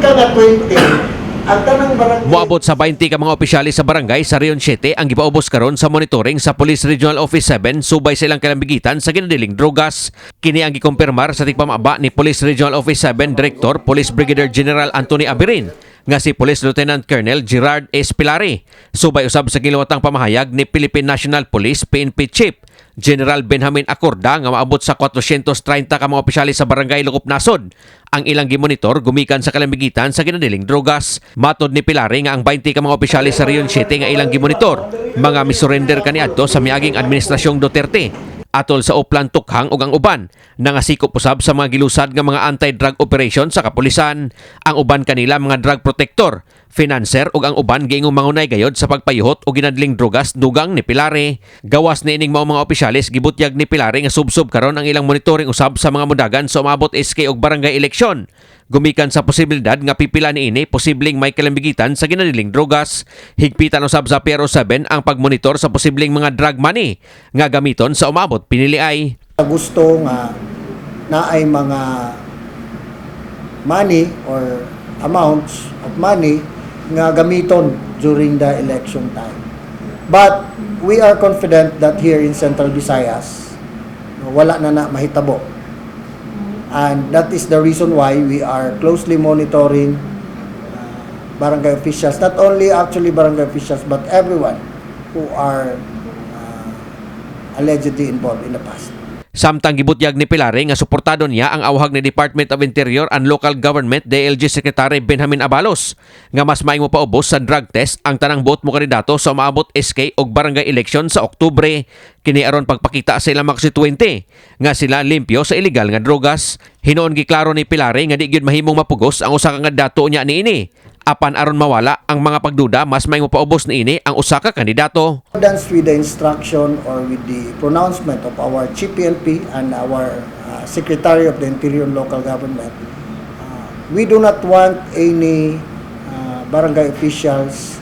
ka nga 20, ang tanang barangay. Moabot sa 20 ka mga opisyales sa barangay sa Region 7 ang gipaubos karon sa monitoring sa Police Regional Office 7 subay sa ilang kalambigitan sa ginadiling drogas. Kini ang gikumpirmar sa tigpamaba ni Police Regional Office 7 Director Police Brigadier General Anthony Aberin nga si Police Lieutenant Colonel Gerard S. Pilari. Subay usab sa giluwatang pamahayag ni Philippine National Police PNP Chief General Benjamin Acorda nga maabot sa 430 ka mga opisyales sa barangay Lukop Nasod ang ilang gimonitor gumikan sa kalambigitan sa ginadiling drogas. Matod ni Pilari nga ang 20 ka mga opisyales sa Region 7 nga ilang gimonitor mga misurrender kaniadto sa miaging administrasyong Duterte atol sa Oplan Tokhang ug ang uban nangasikop usab sa mga gilusad nga mga anti-drug operation sa kapulisan. Ang uban kanila mga drug protector, financer ug ang uban giingong mangunay gayod sa pagpayuhot og ginadling drogas, dugang ni Pilare. Gawas niining mao mga opisyales, gibutyag ni Pilare nga subsob karon ang ilang monitoring usab sa mga mudagan sa umabot SK ug barangay eleksyon gumikan sa posibilidad nga pipila niini posibleng may kalambigitan sa ginadiling drogas. Higpitan usab sa PRO 7 ang pagmonitor sa posibleng mga drug money nga gamiton sa umabot piniliay. Gusto nga naay mga money or amounts of money nga gamiton during the election time. But we are confident that here in Central Visayas, no, wala na na mahitabo. And that is the reason why we are closely monitoring barangay officials, not only actually barangay officials, but everyone who are allegedly involved in the past. Samtang gibutyag ni Pilare nga suportado niya ang awhag ni Department of Interior and Local Government DILG Secretary Benjamin Abalos nga mas maayong mopaubos sa drug test ang tanang buot mo kandidato sa umaabot SK og barangay election sa Oktubre. Kini aron pagpakita sa ilang mga konstituente nga sila limpyo sa illegal nga drogas. Hinuon giklaro ni Pilare nga di gyud mahimong mapugos ang usa ka kandidato niya niini. Apan aron mawala ang mga pagduda, mas maayong mopaubos niini ang usa ka kandidato. Accordance with the instruction or with the pronouncement of our Chief PNP and our Secretary of the Interior and Local Government, we do not want any barangay officials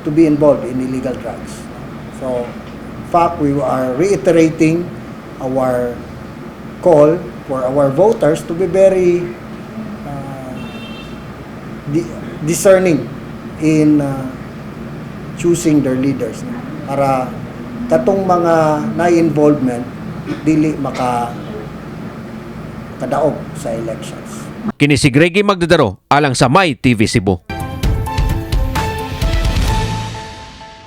to be involved in illegal drugs. So, in fact, we are reiterating our call for our voters to be very discerning in choosing their leaders para katong mga na-involvement dili maka kadaog sa elections. Kini si Greggy Magdadaro alang sa My TV Cebu.